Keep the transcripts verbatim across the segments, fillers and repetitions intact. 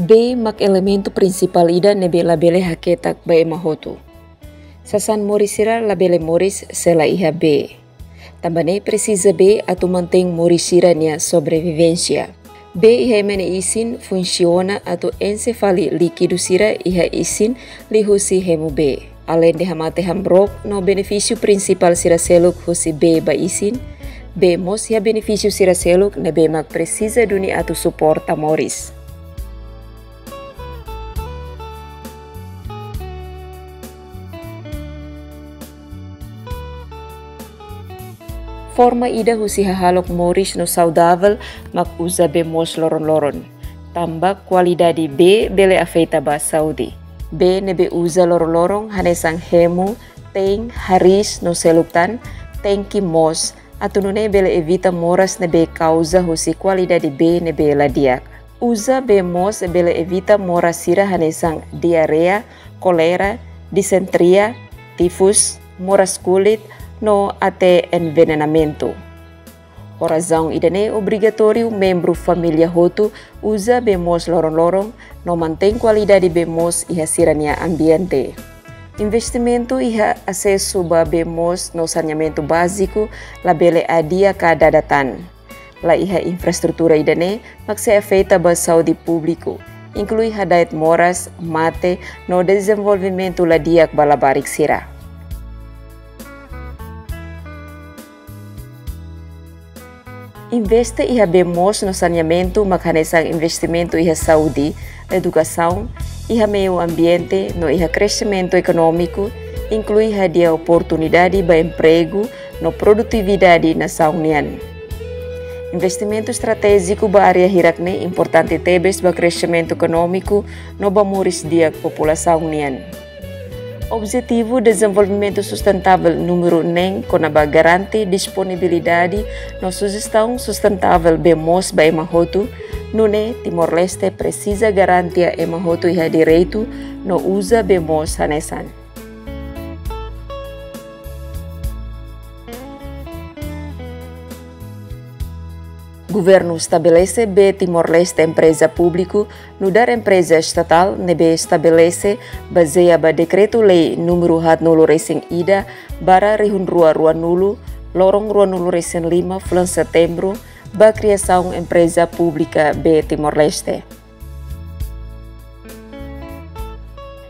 Bee mak elementu prinsipál ida ne'ebé labele haketak ba ema hotu. Sasán moris sira labele moris se la iha bee. Tanba ne'e presiza bee atu mantein moris sira-nia sobrevivénsia. Bee iha ema nia isin funsiona atu enxe fali líkidu sira iha isin liuhusi hemu bee. Aleinde hamate hamrook no benefísiu prinsipál sira seluk husi bee ba isin, bee mós iha benefísiu sira seluk ne'ebé mak presiza duni atu suporta moris. Forma ida husi hahalok moris no saudavel mak uza bee moos loron-loron. Tanba kualidade bee bele afeta ba saúde. Bee ne'ebé uza loron-loron hanesan hemu, teen, hariis no seluk tan, tenke moos, atu nune'e bele evita moras ne'ebé kauza husi kualidade bee ne'ebé la di'ak. Uza bee moos bele evita moras sira hanesan diarreia, kólera, disenteria, tifus, moras kulit, no até envenenamentu. Ho razaun ida-ne'e obrigatóriu membru família hotu uza bee moos loron-loron no mantein kualidade bee moos iha sira-nia ambiente. Investimentu iha asesu ba bee moos no saneamentu báziku labele adia ka dada tan. La iha infraestrutura ida-ne'e mak sei afeta ba saúde públiku, inklui hada'et moras, mate, no dezenvolvimentu la di'ak ba labarik sira. Investe iha bee moos no saneamentu mak hanesan investimentu iha saúde, edukasaun, iha meiu ambiente no iha kresimentu ekonómiku, inklui hadi'a oportunidade ba empregu no produtividade nasaun nian. Investimentu estratéjiku ba área hirak-ne'e importante tebes ba kresimentu ekonómiku no ba moris di'ak populasaun nian. Objetivu Dezenvolvimentu Sustentável númeru neen kona-ba garante disponibilidade no jestaun sustentável bee moos ba ema hotu, nune'e Timor-Leste presiza garantia ema hotu iha direitu no uza bee moos hanesan. Governu estabelese Bee Timor-Leste empreza públiku nu'udar empreza estatál ne'ebé estabelese bazeia ba Dekretu-Lei númeru haatnulu resin ida barra rihun rua ruanulu, loron ruanulu resin lima fulan Setembru, ba kriasaun empreza públika Bee Timor-Leste.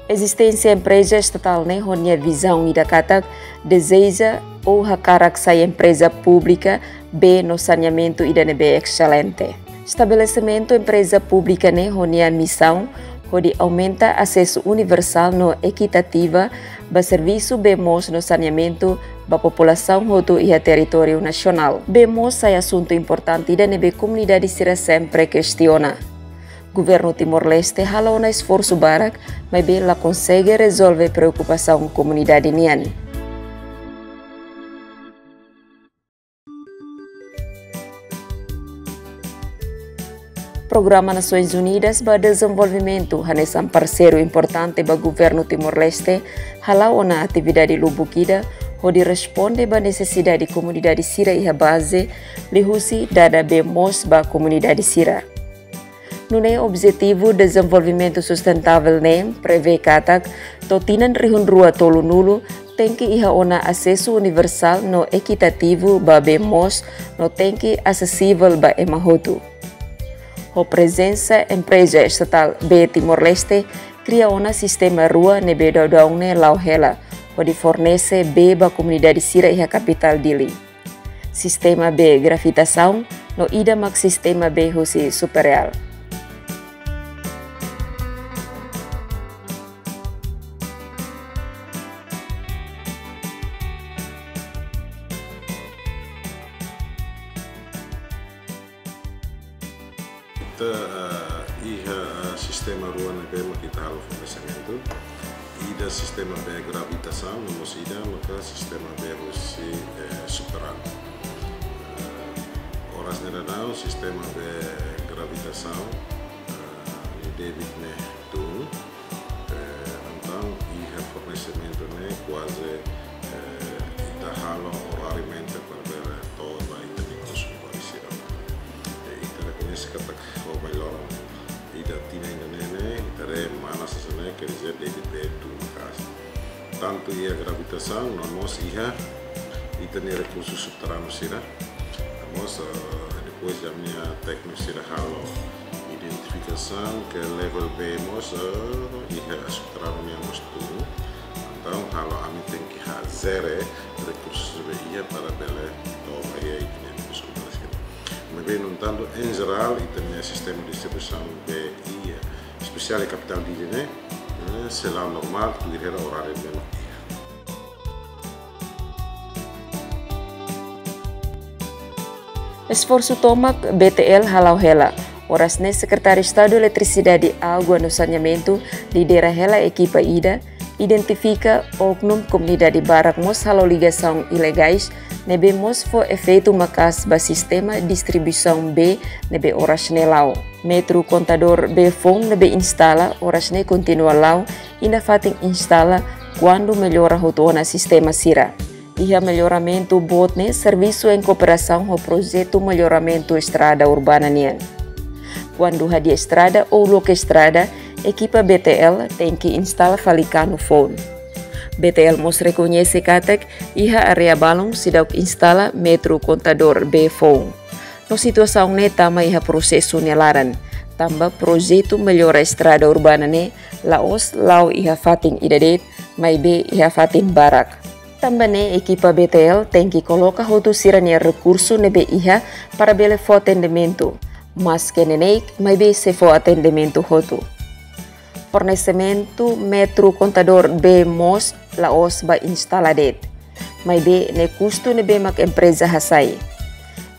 Ezisténsia empreza estatál ne'e ho nia vizaun ida katak dezeja ou hakarak sai empreza públika bee no saneamentu ida ne'ebé excelente. Estabelesimentu empreza públika ne'e ho nia misaun hodi aumenta asesu universál no ekitativa ba servisu bee moos no saneamentu ba populasaun hotu iha territóriu nasionál. Bee moos sai asuntu importante ida ne'ebé komunidade sira sempre kestiona. Governu Timor-Leste halo ona esforsu barak, maibé la konsege rezolve preokupasaun komunidade nian. Programa Nasoins Unidas ba Dezenvolvimentu, hanesan parseiru importante ba Governu Timor-Leste, hala'o ona atividade lubuk ida hodi responde ba nesesidade komunidade sira iha baze, liuhusi dada bee moos ba komunidade sira. Nune'e objetivu dezenvolvimentu sustentável ne'e prevee katak to'o tinan rihun rua tolunulu tenke iha ona asesu universál no ekitativu ba bee moos no tenke asesivel ba ema hotu. Ho prezensa empreza estatál Bee Timor-Leste kria ona sistema rua ne'ebé daudaun ne'e la'o hela, hodi fornese bee ba komunidade sira iha kapitál Dili. Sistema bee gravitasaun no ida mak sistema bee husi Superreal. Ita, eh, iha, eh, sistema rua ne'ebé mak ita halo fornesimentu. Ida sistema bee gravitasaun, no mós ida maka sistema bee husi, eh, Superreal. Eh, oras ne'e daudaun sistema bee gravitasaun, eh, ne'e débit ne'e tun. Eh, entaun, iha fornesimentu ne'e kuaze, eh, ita halo oráriumente para bele to'o ba ita-nia konsumidór sira. Eh, ita rekoñese katak ho mai loron ida tinan ida-ne'e Tantu iha gravitasaun, no mós iha ita-nia rekursu subterráneu sira. Mós, eh, depois ami-nia tékniku sira halo identifikasaun ke level B mós, eh, iha subterráneu nian mós tun. Entaun, halo ami tenke halo jere rekursu ne'ebé iha para bele toba iha ita-nia rekursu sira. Maibé, no entantu, em geral, ita-nia sistema distribuisaun B iha, espesiál iha kapitál Dili ne'e, eh, sei la'o normál, tuir hela oráriu ne'ebé mak iha. Esforsu tomak B T L hala'o hela. Oras ne'e Sekretáriu Estadu Eletrisidade, Água no Saneamentu lidera hela ekipa ida, identifika oknum komunidade barak mós halo ligasaun ilegais, ne'ebé mós fó efeitu maka'as ba sistema distribuisaun B ne'ebé oras ne'e la'o. Metru kontadór B foun ne'ebé instala oras ne'e kontinua la'o, i nafatin instala kuandu mellora hotu ona sistema sira. Iha melloramentu boot ne'e servisu em kooperasaun ho projetu melloramentu estrada urbana nian. Kuandu hadi'a estrada ou loke estrada, ekipa B T L tenke instala fali kanu foun. B T L mós rekoñese katak iha área balun seidauk instala metru kontadór B foun. No situasaun ne'e tama iha prosesu nia laran, tanba projetu mellora estrada urbana ne'e la'ós la'o iha fatin ida de'it, maibé iha fatin barak. Tanba ne'e ekipa B T L tenke koloka hotu sira-nia rekursu ne'ebé iha para bele fó atendimentu. Maske neineik, maibé sei fó atendimentu hotu. Fornesimentu metru kontadór B mós la'ós ba instala de'it, maibé ne'e kustu ne'ebé mak empreza hasai.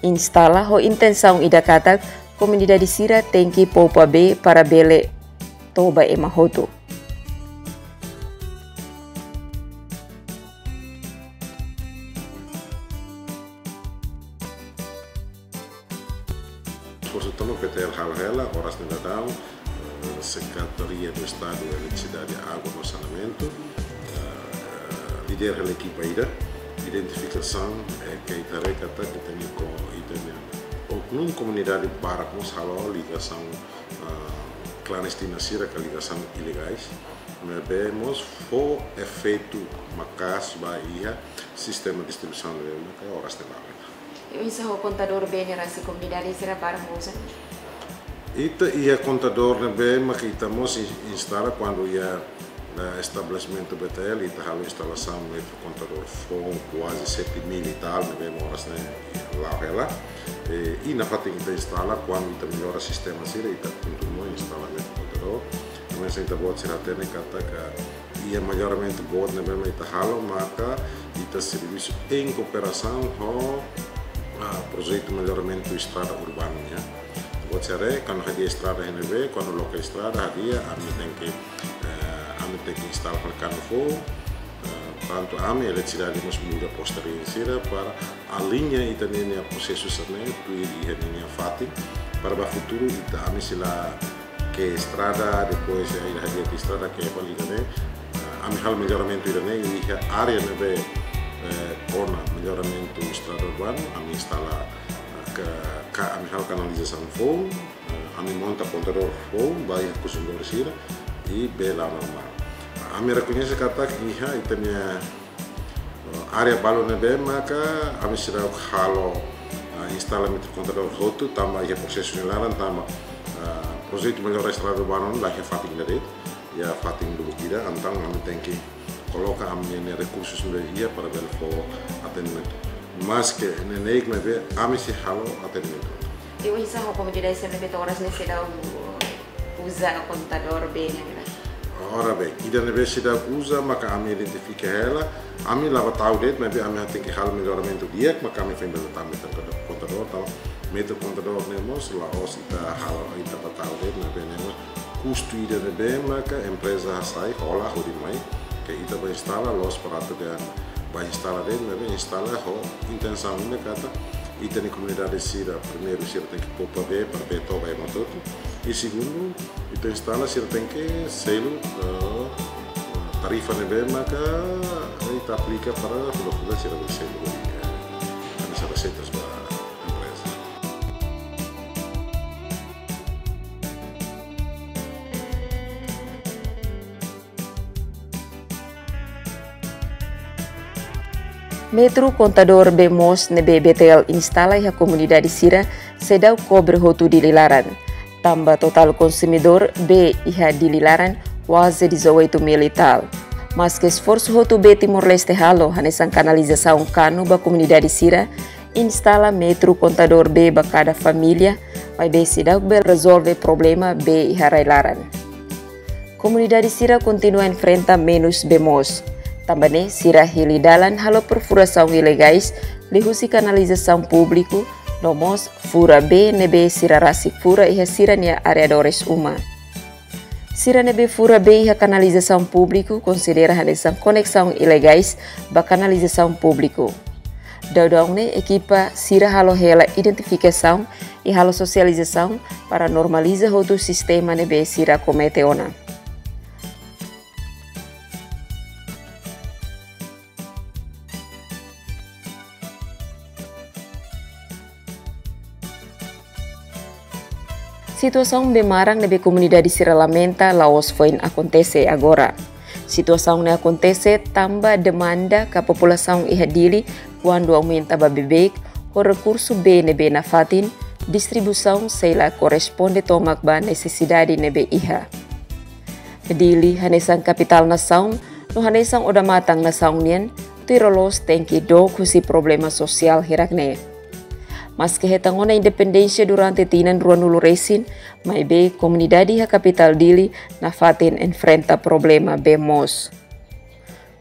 Instala ho intensaun ida katak komunidade sira tenke poupa bee para bele toba ema hotu. Esforsu tomak B T L halo hela, oras ne'e daudaun, eh, Sekretaria do Estadu Eletrisidade, Água no Saneamentu, eh, lidera hela ekipa ida, identifikasaun, eh, ke ita haree katak ita-nia ko-, ita-nia oknum komunidade barak mós halo ligasaun, eh, klandestina sira ka ligasaun ilegais. Ne'ebé mós fó efeitu maka'as ba iha sistema distribuisaun ne'ebé mak oras ne'e la'o. I oinsá ho kontadór bee ne'e rasik, komunidade sira barak mós uza? Ita iha kontadór ne'ebé mak ita mós in-, instala kuandu iha, eh, estabelesimentu B T L, ita halo instalasaun metru kontadór foun kuaze sete mil e tal, ne'ebé mak oras ne'e la'o hela. Eh, i nafatin ita instala, kuandu ita mellora sistema sira, ita kontinua instala metru kontadór. Mas ita-boot sira hatene katak iha melloramentu boot ne'ebé mak ita halo, maka ita servisu em kooperasaun ho, ah, projetu melloramentu estrada urbana nian. Ita-boot sira haree, kuandu hadi'a estrada iha ne'ebé, kuandu loke estrada, hadi'a, ami tenke, eh, ami tenke instala fali kanu foun, eh, tantu ami, eletrisidade mós muda poste riin sira para aliña ita-nia prosesu sira-ne'e tuir iha ninia fatin, para ba futuru ita, ami sei la ke'e estrada, depois, eh, ita hadi'a estrada ke'e fali ida-ne'e, eh, ami halo melloramentu ida-ne'e iha área ne'ebé, eh, kona melloramentu estrada urbana, ami instala, eh, ka, ka, ami halo kanalizasaun foun, eh, ami monta kontadór foun ba iha konsumidór sira, i bee la'o normál. Ami rekoñese katak iha ita-nia, eh, área balu ne'ebé maka ami seidauk halo, eh, instala metru kontadór hotu, tanba iha prosesu nia laran, tanba, eh, projetu mellora estrada urbana la iha fatin ida de'it, iha fatin lubuk ida, entaun ami tenke koloka ami-nia rekursu ne'ebé iha para bele fó atendimentu. Maske neineik, maibé ami sei halo atendimentu. I oinsá ho komunidade sira ne'ebé to'o oras ne'e seidauk uza kontadór bee nian? Ora bem, ida ne'ebé seidauk uza, maka ami identifika hela, ami la bá tau de'it, maibé ami tenke halo melloramentu di'ak, maka ami foin bele tau metru kontadór, tau metru kontadór ne'e mós, la'ós ita halo, ita bá tau de'it, maibé ne'e mós kustu ida ne'ebé maka empreza hasai, hola hodi mai, ke ita bá instala, loos para atu dehan bá instala de'it, maibé instala ho intensaun ida katak ita-nia komunidade sira, primeiru sira tenke poupa bee, para bee toba ema hotu. I segundu, ita instala sira tenke selu, eh, tarifa ne'ebé maka ita aplika para hodi sira bele selu, eh, hanesan reseitas ba empreza. Metru kontadór bee moos ne'ebé B T L instala iha komunidade sira seidauk kobre hotu Dili laran. Tanba totál konsumidór bee iha Dili laran kuaze dezoito mil e tal. Maske esforsu hotu bee Timor-Leste halo hanesan kanalizasaun kanu ba komunidade sira, instala metru kontadór bee ba kada família, maibé seidauk bele rezolve problema bee iha rai-laran. Komunidade sira kontinua enfrenta menus bee moos. Tanba ne'e sira hili dalan halo perfurasaun ilegais liuhusi kanalizasaun públiku, no mós fura bee ne'ebé sira rasik fura iha sira-nia arredores uma. Sira ne'ebé fura bee iha kanalizasaun públiku konsidera hanesan koneksaun ilegais ba kanalizasaun públiku. Daudaun ne'e ekipa sira halo hela identifikasaun i halo sosializasaun para normaliza hotu sistema ne'ebé sira komete ona. Situasaun bee maran ne'ebé komunidade sira lamenta la'ós foin akontese agora. Situasaun ne'e akontese tanba demanda ka populasaun iha Dili kuandu aumenta ba beibeik, ho rekursu bee ne'ebé nafatin, distribuisaun sei la korresponde tomak ba nesesidade ne'ebé iha. Dili hanesan kapitál nasaun, no hanesan odamatan nasaun nian, tuir loloos tenke dook husi problema sosiál hirak-ne'e. Maske hetan ona independénsia durante tinan ruanulu resin, maibé komunidade iha kapitál Dili nafatin enfrenta problema bee moos.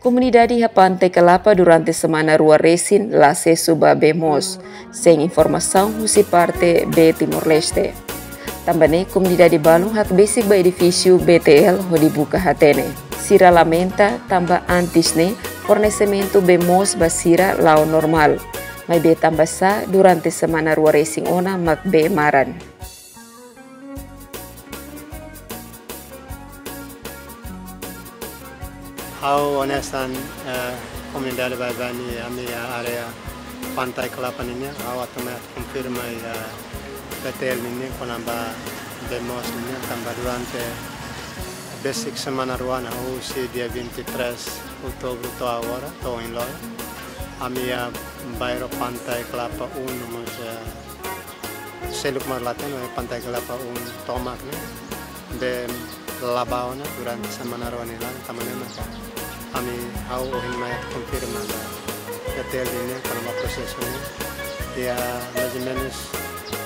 Komunidade iha Pantai Kelapa durante semana rua resin la asesu ba bee moos, sein informasaun husi parte bee Timor-Leste. Tanba ne'e komunidade balun hakbesik ba edifísiu B T L hodi buka hatene. Sira lamenta tanba antes ne'e fornesimentu bee moos ba sira la'o normál. Maibé tanbasá durante semana rua resin ona mak bee maran. Ha'u hanesan, eh, komunidade baibain iha ami-nia área Pantai Kelapa nian, ha'u atu mai konfirma iha B T L nian kona-ba bee moos nian, tanba durante besik semana rua ona husi dia vinte e três outubro to'o agora, to'o ohin loron, ami iha bairru Pantai Kelapa um, no mós, eh, seluk mós la hatene, Pantai Kelapa um tomak ne'e bee la bá ona durante semana rua nia laran, tanba ne'e maka ami, ha'u ohin mai konfirma ba B T L nian kona-ba prosesu ne'e. Iha mais ou menus,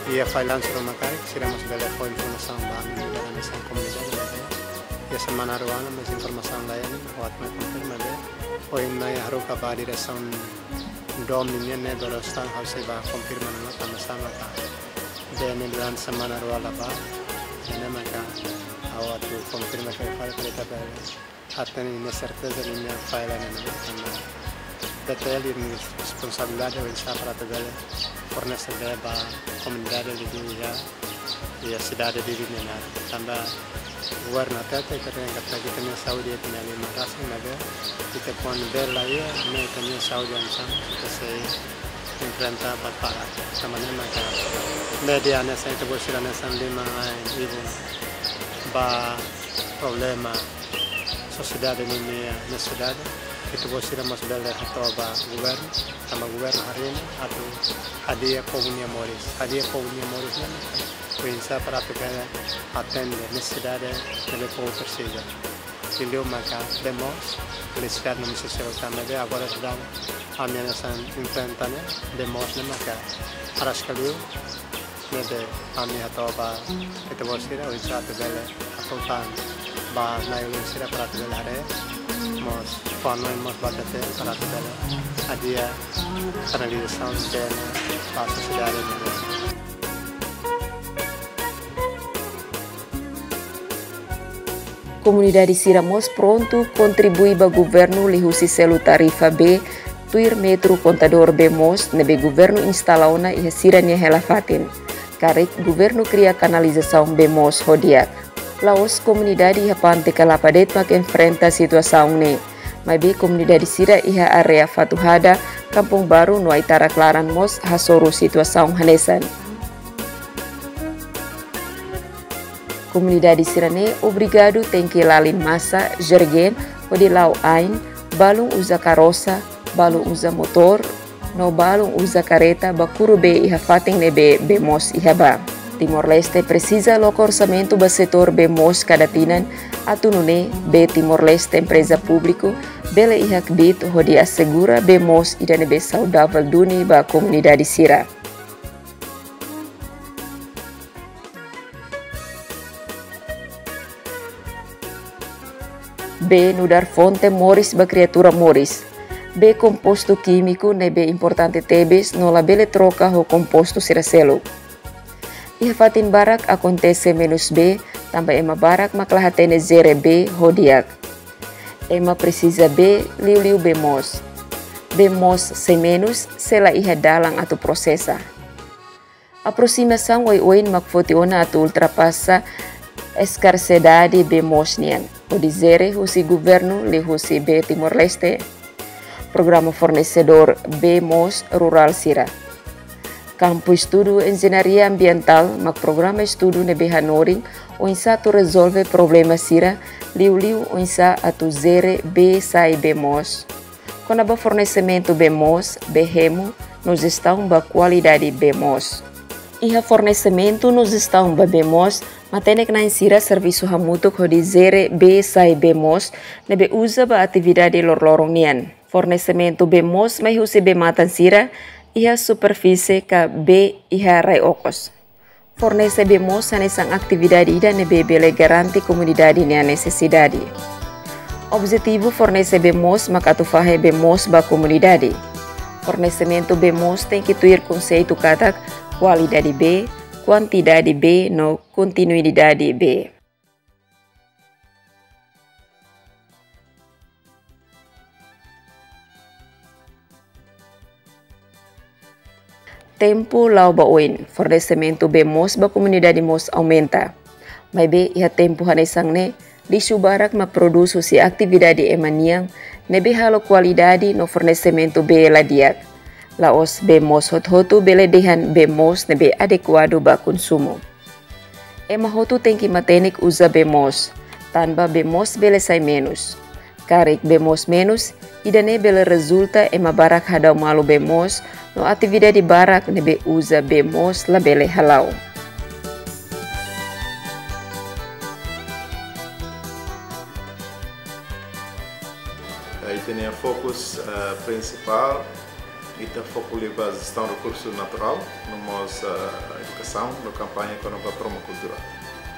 iha failansu ruma karik, sira mós bele fó informasaun ba ami, ba ami hanesan komunidade, maibé iha semana rua ona mós informasaun la iha, ne'e ha'u atu mai konfirma, maibé ohin mai haruka ba diresaun DOM nian ne'e, durante ha'u sei bá konfirma ona tanbasá maka bee ne'e durante semana rua la bá. Ne'e maka ha'u atu konfirma ke fala para ita bele hatene, nia serteza nia falla ne'e, tanba B T L nia responsabilidade oinsá para atu bele fornese bee ba komunidade Dili iha, iha sidade Dili nian. Tanba governu hatete katak ita-nia saúde iha ita-nia liman rasik, maibé ita kuandu bee la iha, ne'e ita-nia saúde oinsá ita sei enfrenta ba para. Tanba ne'e maka média hanesan ita-boot sira hanesan liman-ain ibun ba problema sosiedade ninia nesesidade, ita-boot sira mós bele hato'o ba governu, tanba governu harii ona atu hadi'a povu nia moris. Hadi'a povu nia moris ne'e maka oinsá para atu bele atende nesesidade ne'ebé povu presiza. Liuliu maka bee moos, eletrisidade no mós sosiál tanba ne'e agora daudaun ami hanesan enfrenta ne'e bee moos ne'e maka araska liu, ne'ebé ami hato'o ba ita-boot sira oinsá atu bele hato'o tan ba na'i-ulun sira para atu bele haree, mós fó-hanoin mós ba B T L para atu bele hadi'a kanalizasaun bee ne'e ba sosiedade nian. Komunidade sira mós prontu kontribui ba governu liuhusi selu tarifa bee tuir metru kontadór bee moos ne'ebé governu instala ona iha sira-nia hela-fatin, karik governu kria kanalizasaun bee moos ho di'ak. La'ós komunidade iha Pantai Kelapa de'it mak enfrenta situasaun ne'e, maibé komunidade sira iha área Fatuhada, Kampung Baru no Aitarak Laran mós hasoru situasaun hanesan. Komunidade sira-ne'e obrigadu tenke lalin masa, jergen, hodi la'o ain, balun uza karosa, Balu uza motór, no balu uza karreta ba kuru bee iha fatin ne'ebé bee moos iha ba. Timor-Leste presiza loke orsamentu ba setór bee moos kada tinan, atu nune'e bee Timor-Leste empreza públiku bele iha kbiit hodi asegura bee moos ida ne'ebé saudavel duni ba komunidade sira. Bee nu'udar fonte moris ba kriatura moris. Bee kompostu kímiku ne'ebé importante tebes no labele troka ho kompostu sira seluk. Iha fatin barak akontese menus bee, tanba ema barak mak la hatene jere bee ho di'ak. Ema presiza bee, liuliu bee moos. Bee moos sei menus, sei la iha dalan atu prosesa. Aprosimasaun oioin mak foti ona atu ultrapasa eskarsidade bee moos nian, hodi jere husi governu liuhusi bee Timor-Leste. Programa fornesedór bee moos rurál sira. Kampu estudu enjeñaria ambientál mak programa estudu ne'ebé hanorin oinsá atu rezolve problema sira, liuliu oinsá atu jere bee sai bee moos. Kona-ba fornesimentu bee moos, bee hemu, no jestaun ba kualidade bee moos. Iha fornesimentu no jestaun ba bee moos, matenek-na'in sira servisu hamutuk hodi jere bee sai bee moos ne'ebé uza ba atividade loroloron nian. Fornesimentu bee moos mai husi bee-matan sira iha superfísie ka bee iha rai-okos. Fornese bee moos hanesan atividade ida ne'ebé bele garante komunidade nia nesesidade. Objetivu fornese bee moos maka atu fahe bee moos ba komunidade. Fornesimentu bee moos tenke tuir konseitu katak kualidade bee, kuantidade bee no kontinuidade bee. Tempu la'o ba oin, fornesimentu bee moos ba komunidade mós aumenta. Maibé iha tempu hanesan ne'e, lixu barak mak prodús husi atividade ema nian, ne'ebé halo kualidade no fornesimentu bee la di'ak. La'ós bee moos hotu-hotu bele dehan bee moos ne'ebé adekuadu ba konsumu. Ema hotu tenke matenek uza bee moos, tanba bee moos bele sai menus. Karik bee moos menus, ida-ne'e bele rezulta ema barak hadau malu bee moos, no atividade barak ne'ebé uza bee moos labele hala'o. Ita-nia fokus, eh, prinsipál, ita foku liu ba jestaun rekursu naturál, no mós, eh, edukasaun, no kampaña kona-ba permakultura.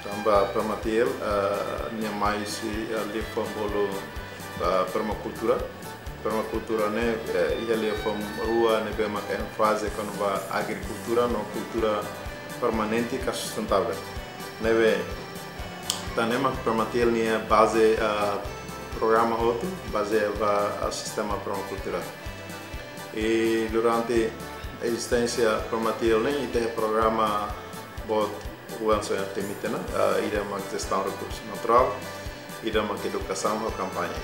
Tanba Permatil, eh, nia mai husi, eh, liafuan bolu ba permakultura. Permakultura ne'e, eh, iha liafuan rua ne'ebé maka énfaze kona-ba agrikultura no kultura permanente ka sustentável. Ne'ebé, tan ne'e mak Permatil nia baze, eh, programa hotu, baze ba, eh, sistema permakultura. I durante ezisténsia Permatil ne'e, ita iha programa boot oinsá ita hatene, ah, ida mak jestaun rekursu naturál, ida mak edukasaun ho kampaña.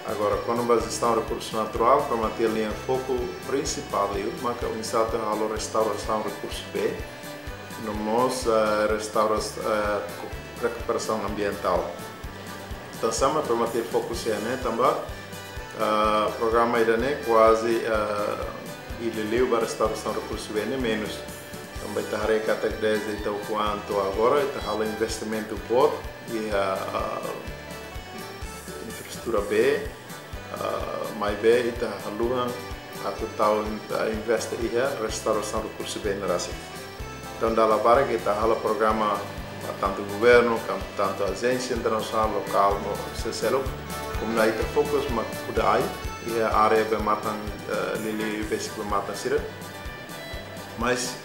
Agora, kona-ba jestaun rekursu naturál, Permatil nia foku prinsipál liu maka oinsá atu halo restaurasaun rekursu bee, no mós, ah, restaura-, ah, rekuperasaun ambientál. Entaun, saida mak Permatil fokus iha ne'e, tanba, ah, programa ida-ne'e kuaze, ah, ita liu ba restaurasaun rekursu bee ne'e menus. Tanba ita haree katak dezde ita ukun to'o agora, ita halo investimentu boot iha, ah, infraestrutura bee, ah, maibé ita haluha atu tau, ah, investe iha restaurasaun rekursu bee ne'e rasik. Entaun, dala barak ita halo programa, ah, tantu governu, kam-, tantu ajénsia internasionál, lokál, no sira seluk, komunidade ita fokus mak kuda ai, iha área bee-matan, eh, liuliu besik bee-matan sira. Mas,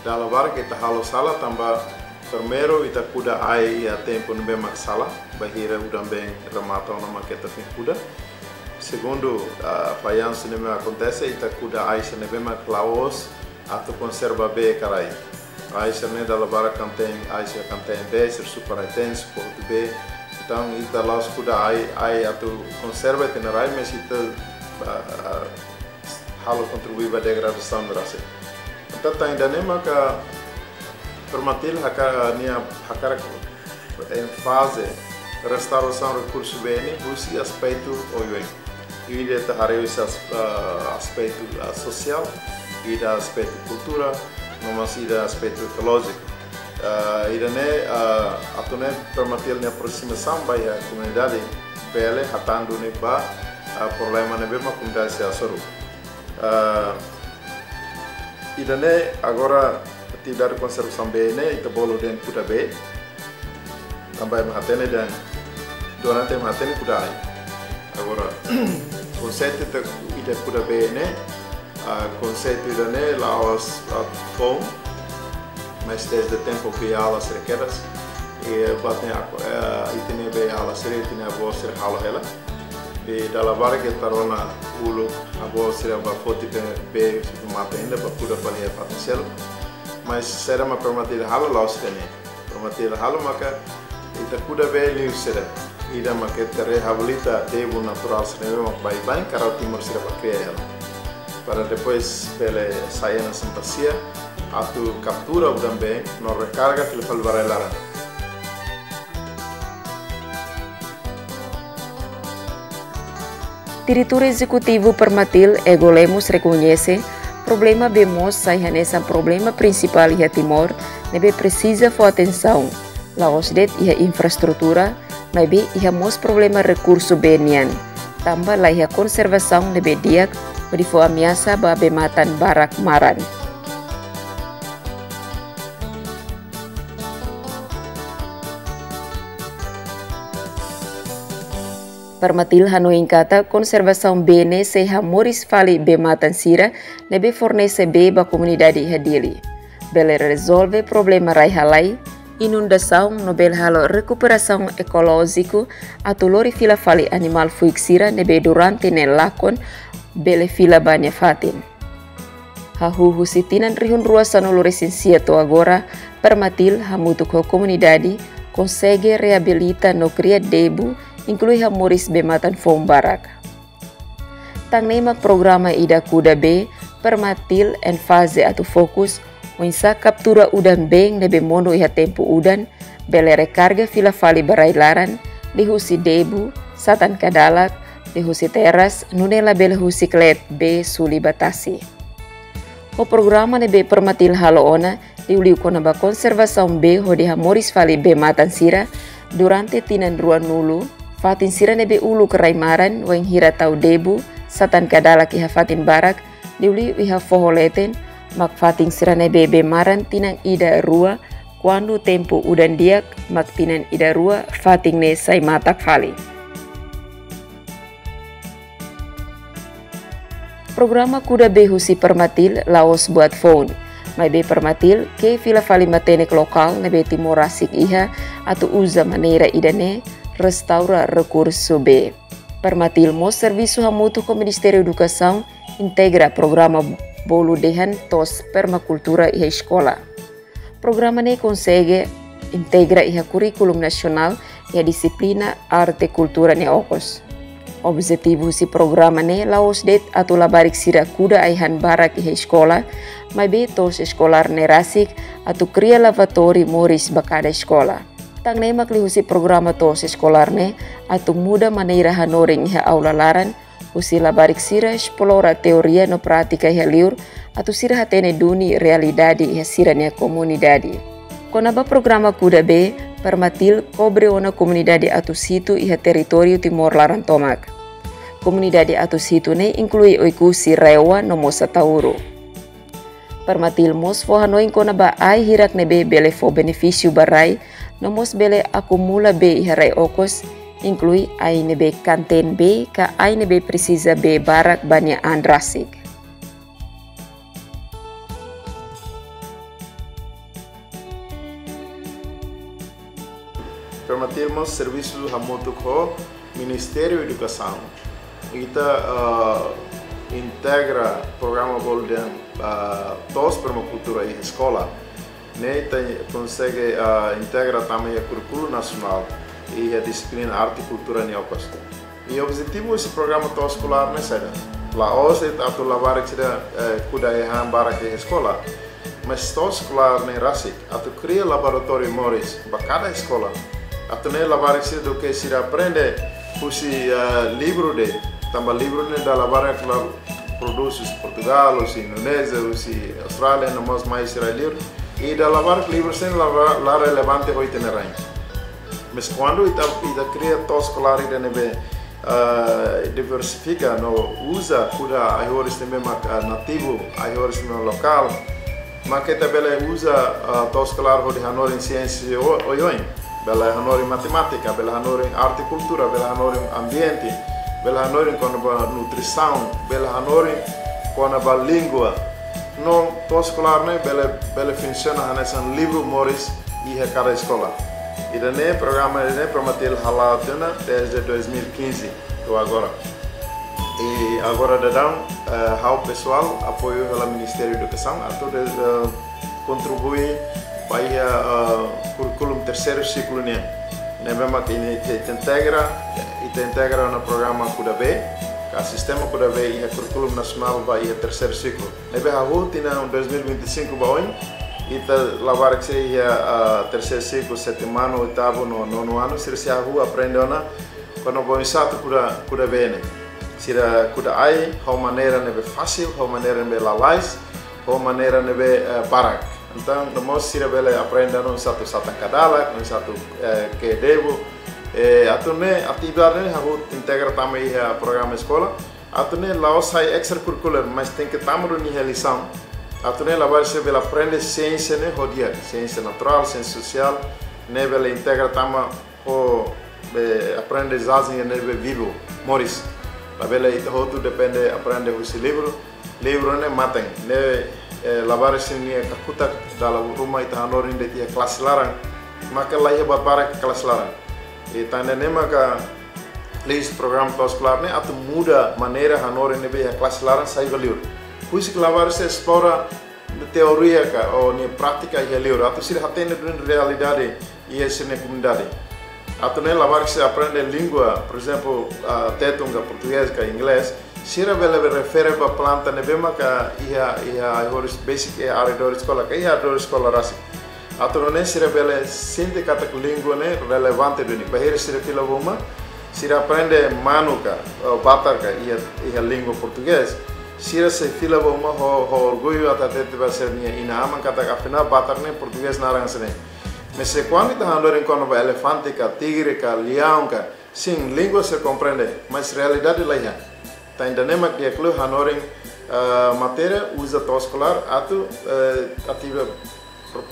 dala barak ita halo sala tanba, primeiru, ita kuda ai iha tempu ne'ebé mak sala, bainhira udan-been remata ona mak ita foin kuda. Segundu, ah, fallansu ne'ebé akontese, ita kuda ai sira ne'ebé mak la'ós atu konserva bee ka rai. Ai sira-ne'e dala barak kanek, ai sira kanek bee, sira supa rai-teen, supa hotu bee. Entaun, ita la'ós kuda ai, ai atu konserva ita-nia rai, mas ita, ah, halo kontribui ba degradasaun ne'e rasik. Entaun, tan ida-ne'e maka Permatil haka-, nia hakarak énfaze restaurasaun rekursu bee ne'e husi aspetu oioin. Ida ita haree husi as-, ah, aspetu, ah, sosiál, ida aspetu kultura, no mós ida aspetu ekolójiku. Ah, ida-ne'e, ah, atu nune'e Permatil nia aproximasaun ba iha komunidade bele hatán duni ba, ah, problema ne'ebé mak komunidade sei hasoru. Ah, ida-ne'e agora atividade konservasaun bee ne'e ita bolu dehan kuda bee. Tanba ema hatene dehan, durante ema hatene kuda ain. Agora, konseitu ita, ida kuda bee ne'e, ah, konseitu ida-ne'e la'ós, ah, foun, mas desde tempu bei'ala sira kedas. I buat ne'e, ah, ita-nia bei'ala sira, ita-nia avó sira halo hela. I dala barak ita rona uluk avó sira bá foti bee, bee husi matan ida bá kuda fali iha fatin seluk. Mas saida mak Permatil halo la'ós ida-ne'e. Permatil halo maka ita kuda bee liu sira. Ida maka ita reabilita debu naturál sira ne'ebé mak baibain karau timur sira bá kria hela. Para depois bele sai ona santa sia, atu kaptura udan-been, no rekarga fila fali ba rai laran. Diretór Ezekutivu Permatil, Ego Lemos, rekoñese problema bee mós sai hanesan problema prinsipál iha Timor, ne'ebé presiza fó atensaun, la'ós de'it iha infraestrutura, maibé iha mós problema rekursu bee nian. Tanba la iha konservasaun ne'ebé di'ak, hodi fó ameasa ba bee-matan barak maran. Permatil hanoin katak konservasaun bee ne'e sei hamoris fali bee-matan sira ne'ebé fornese bee ba komunidade iha Dili. Bele rezolve problema rai-halai, inundasaun no bele halo rekuperasaun ekolójiku atu lori fila fali animál fuik sira ne'ebé durante ne'e lakon bele fila ba nia fatin. Hahú husi tinan rihun rua sanulu resin sia to'o agora, Permatil hamutuk ho komunidade konsege reabilita no kria debu, inklui hamoris bee-matan foun barak. Tan ne'e mak programa ida kuda bee, Permatil enfaze atu fokus oinsá kaptura udan-been ne'ebé monu iha tempu udan, bele rekarga fila fali ba rai laran, liuhusi debu, satan kadalak, liuhusi teras, nune'e labele husi kleet bee suli ba tasi. Ho programa ne'ebé Permatil halo ona, liuliu kona-ba konservasaun bee hodi hamoris fali bee-matan sira, durante tinan ruanulu, fatin sira ne'ebé uluk rai maran, wainhira tau debu, satan kadalak iha fatin barak, liuliu iha foho leten, mak fatin sira ne'ebé bee maran tinan ida rua, kuandu tempu udan di'ak, mak tinan ida rua, fatin ne'e sai matak fali. Programa kuda bee husi Permatil la'ós buat foun. Maibé Permatil ke'e fila fali matenek lokál ne'ebé Timor rasik iha atu uza maneira ida-ne'e restaura rekursu bee. Permatil mós servisu hamutuk ho Ministériu Edukasaun integra programa bolu dehan to'os permakultura iha eskola. Programa ne'e konsege integra iha kurríkulu nasionál iha dixiplina arte kultura nia okos. Objetivu husi programa ne'e la'ós de'it atu labarik sira kuda ai-han barak iha eskola, maibé to'os eskolár ne'e rasik atu kria lavatóriu moris ba kada eskola. Tan ne'e mak liuhusi programa to'os eskolár ne'e atu muda maneira hanorin iha aula laran, husi labarik sira esplora teoria no prátika iha liur, atu sira hatene duni realidade iha sira-nia komunidade. Kona-ba programa kuda bee, Permatil kobre ona komunidade Atu Situ iha territóriu Timor laran tomak. Komunidade Atu Situ ne'e inklui Oekusi, Rewa no mós Ataúro. Permatil mós fó hanoin kona-ba ai hirak ne'ebé bele fó benefísiu ba rai, no mós bele akumula bee iha rai okos, inklui ai ne'ebé kanteen bee ka ai ne'ebé presiza bee barak ba nia an rasik. Permatil mós servisu hamutuk ho Ministériu Edukasaun. Ita, ah, integra programa bolu dehan, ah, to'os permakultura iha eskola. Ne'e ita konsege, ah, integra tama iha kurríkulu nasionál, iha dixiplina arte kultura nia okos. I objetivu husi programa to'os eskolár ne'e saida? La'ós de'it atu labarik sira, eh, kuda ai-han barak iha eskola, mas to'os eskolár ne'e rasik atu kria laboratóriu moris ba kada eskola. Atu nune'e labarik sira duké sira aprende husi, eh, livru de'it, Tanba livru ne'e dala barak la prodús husi Portugál, husi Indonézia, husi Austrália, no mós mai sira livru. I dala barak livru sira-ne'e la, la relevante ho ita-nia rain. Mas kuandu ita, ita kria to'os eskolár ida ne'ebé, ah, diversifika no uza kuda ai-horis ne'ebé mak, ah, nativu, ai-horis ne'ebé lokál, maka ita bele uza, ah, to'os eskolár hodi hanorin siénsia o-, oioin. Bele hanorin matemátika, bele hanorin arte kultura, bele hanorin ambiente, bele hanorin kona-ba nutrisaun, bele hanorin kona-ba língua. No to'os eskolár ne'e bele, bele funsiona hanesan livru moris iha kada eskola. Ida-ne'e programa ida-ne'e Pro Matil hala'o tiha ona desde dois mil e quinze to'o agora. I agora daudaun, eh, ha'u pesoál apoiu hela Ministériu Edukasaun atu de, eh, kontribui ba iha, eh, kurríkulu terseiru siklu nian. Ne'ebé mak ita, ita integra, ita integra ona programa KUDA-B, ka sistema KUDA-B iha kurríkulu nasionál ba iha terseiru siklu. Ne'ebé hahú tinan dois mil e vinte e cinco ba oin, ita labarik sei iha, ah, terseiru siklu, sétimu anu, oitavu no nonu anu, sira sei hahú aprende ona kona-ba oinsá atu kuda, kuda bee ne'e. Sira kuda ai ho maneira ne'ebé fasil, ho maneira ne'ebé lalais, ho maneira ne'ebé, eh, barak. Entaun, no mós sira bele aprende ona oinsá atu satan kadalak, oinsá atu, eh, ke'e debu. Eh, atu nune'e atividade ne'e hahú integra tama iha programa eskola. Atu nune'e la'ós sai extracurricular, mas tenke tama duni iha lisaun. Atu nune'e labarik sira bele aprende siénsia ne'e ho di'ak, siénsia naturál, siénsia sosiál, ne'e bele integra tama ho, be, aprendizajen ne'ebé vivu, moris. Labele ita hotu depende aprende husi livru, livru ne'e mate. Ne'e, eh, labarik sira-nia kakutak dala ruma ita hanorin de'it iha klase laran, maka laiha buat barak iha klase laran. I tan ne'e maka liuhusi programa to'os eskolár ne'e atu muda maneira hanorin ne'ebé iha klase laran sai ba liur. Husi ke labarik sira esplora teoria ka, ou nia prátika iha liur. Atu sira hatene duni realidade iha sira-nia komunidade. Atu nune'e labarik sira aprende língua, por ezemplu, ah, Tetun ka Portugés ka Inglés, sira bele refere ba planta ne'ebé maka iha, iha ai-horis besik iha arredór eskola, ka iha arredór eskola rasik. Atu nune'e sira bele sente katak língua ne'e relevante duni. Bainhira sira fila ba uma, sira aprende manu ka, eh, batar ka iha, iha língua Portugés, sira sei fila ba uma ho, ho orgullu atu hatete ba sira-nia inan-aman katak afinál batar ne'e Portugés naran hanesan ne'e. Mas se kuandu ita hanorin kona-ba elefante ka, tigre ka, leaun ka, sin, língua sira komprende, mas realidade laiha. Tan ida-ne'e mak di'ak liu hanorin, eh, matéria uza to'os eskolár atu, eh, ativa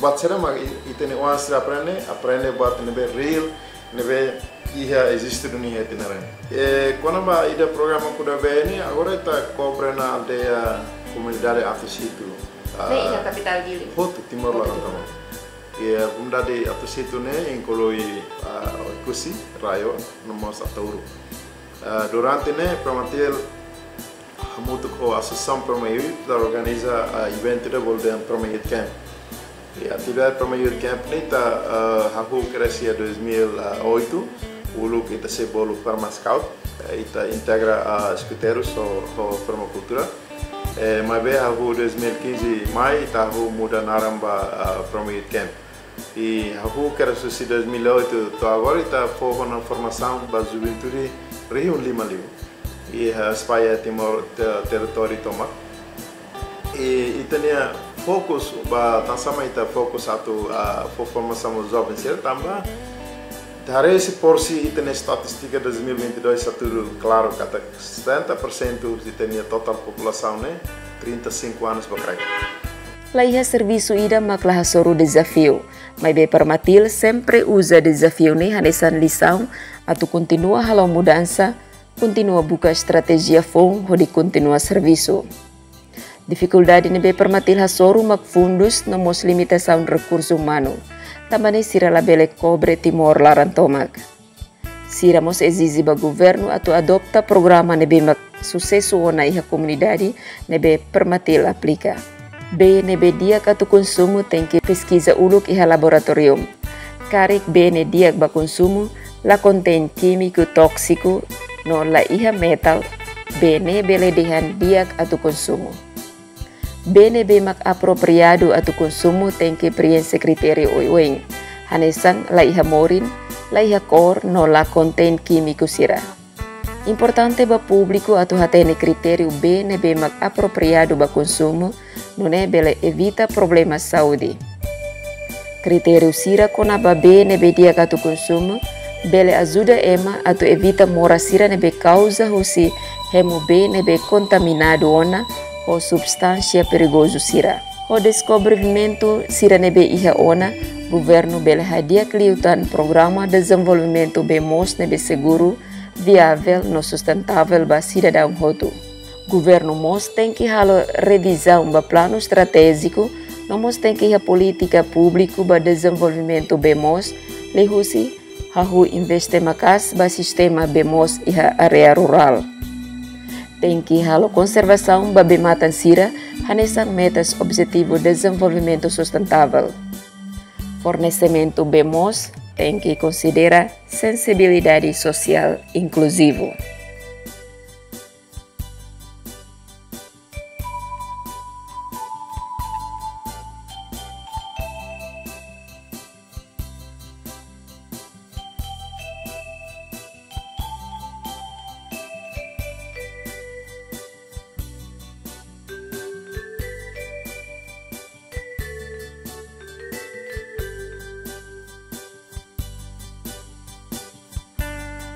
buat sira mak i-, ita-nia oan sira aprende, aprende buat ne'ebé real, ne'ebé iha, eziste duni iha ita-nia rain. Eh, kona-ba ida programa KUDA-B ne'e, agora ita kobre ona aldeia, komunidade Atu Situ. Ne'e iha, ah, kapitál Dili? Hotu, Timor laran tomak. Iha komunidade Atu Situ ne'e inklui, ah, Oekusi, Rayo, no mós Ataúru. Ah, durante ne'e, Pro Matil hamutuk ho Asosiasaun Pro Mayouth, ita organiza, ah, eventu ida bolu dehan Pro Mayouth Camp. I atividade Pro Mayouth Camp ne'e ita, ah, hahú kedas iha dois mil e oito, uluk ita sei bolu Pro Mascout, eh, ita integra, ah, eskuteirus ho, ho Pro Makultura. Eh, maibé hahú dois mil e quinze mai, ita hahú muda naran ba, ah, Pro Mayouth Camp. I hahú kedas husi dois mil e oito to'o agora, ita fó ona formasaun ba juventude rihun lima liu. I, eh, espalla Timor te-, territóriu tomak. I, ita-nia fokus ba, tansá mak ita fokus atu, ah, fó formasaun ba joven sira tanba, haree husi porsi ita-nia estatístika dois mil e vinte e dois hatudu klaru katak setenta por cento ita-nia totál populasaun ne'e trinta e cinco anos ba kraik. Laiha servisu ida mak la hasoru dezafiu, maibé Pro Matil sempre uza dezafiu ne'e hanesan lisaun atu kontinua halo mudansa, kontinua buka estratéjia foun hodi kontinua servisu. Difikuldade ne'ebé Pro Matil hasoru mak fundus no mós limitasaun rekursu umanu. Tanba ne'e sira labele kobre Timor laran tomak. Sira mós ezije ba governu atu adota programa ne'ebé mak susesu ona iha komunidade ne'ebé Pro Matil aplika. Bee ne'ebé di'ak atu konsumu tenke peskiza uluk iha laboratóriu. Karik bee ne'e di'ak ba konsumu, la kontein kímiku tóksiku, no laiha metal, bee ne'e bele dehan di'ak atu konsumu. Bee ne'ebé mak apropriadu atu konsumu tenke prienxe kritériu oioin, hanesan laiha morin, laiha kór no la kontein kímiku sira. Importante ba públiku atu hatene kritériu bee ne'ebé mak apropriadu ba konsumu, nune'e bele evita problema saúde. Kritériu sira kona-ba bee ne'ebé di'ak atu konsumu bele ajuda ema atu evita moras sira ne'ebé kauza husi hemu bee ne'ebé kontaminadu ona ho substánsia perigozu sira. Ho deskobrimentu sira ne'ebé iha ona, governu bele hadi'a liután programa dezenvolvimentu bee moos ne'ebé seguru, viável no sustentável ba sidadaun hotu. Governu mós tenke halo revizaun ba planu estratéjiku, no mós tenke iha polítika públiku ba dezenvolvimentu bee moos, liuhusi hahú investe maka'as ba sistema bee moos iha área rurál. Tenke halo konservasaun ba bee-matan sira, hanesan metas Objetivu Dezenvolvimentu Sustentável. Fornesimentu bee moos tenke konsidera sensibilidade sosiál inkluzivu.